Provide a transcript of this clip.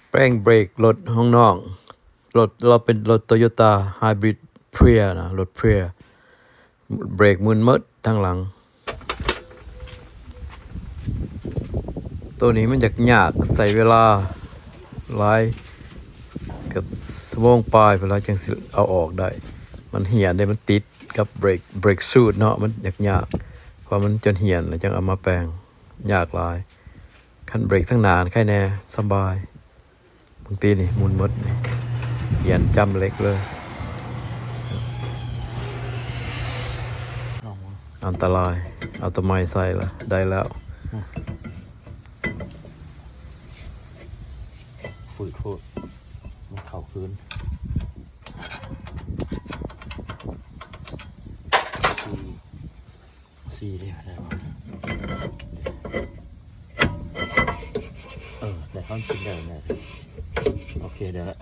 ແປງເບຣກລົດຂອງນ້ອງ. ລົດລາວເປັນລົດ Toyota Hybrid Prius ນະ, ລົດ Prius. ເບຣກໝູນໝົດທາງຫຼັງ. ໂຕນີ້ມັນຢາກຍາກ, ໃຊ້ເວລາຫຼາຍ, ເກືອບຊົ່ວໂມງປາຍພຸ້ນລະ ຈັ່ງຊິເອົາອອກໄດ້. ມັນຫ້ຽນເດ້, ມັນຕິດກັບເບຣກ, ເບຣກຊູດເນາະ, ມັນຢາກຍາກ, ເພາະມັນຈົນຫ້ຽນແລ້ວຈັ່ງເອົາມາແປງ, ຍາກຫຼາຍ. ຄັນເບຣກທາງໜ້າໃຄແດ່, ສະບາຍ. ບາງທີນີ້ໝູນໝົດນີ້, ຫຽນຈ້ຳເຫຼັກເລີຍ. ອັນຕະລາຍ, ເອົາໂຕໃໝ່ໃສ່ລະ ໄດ້ແລ້ວ. ອືມ ຝືດໂພດ, ມັນເຂົ້າຄືນ. ສີ່ ສີ່ເດ້ ໄດ້ບໍ່? ເອີ ໄດ້ ເຮົາກິນໄດ້ແນ່. ໂອເຄ ໄດ້ລະ.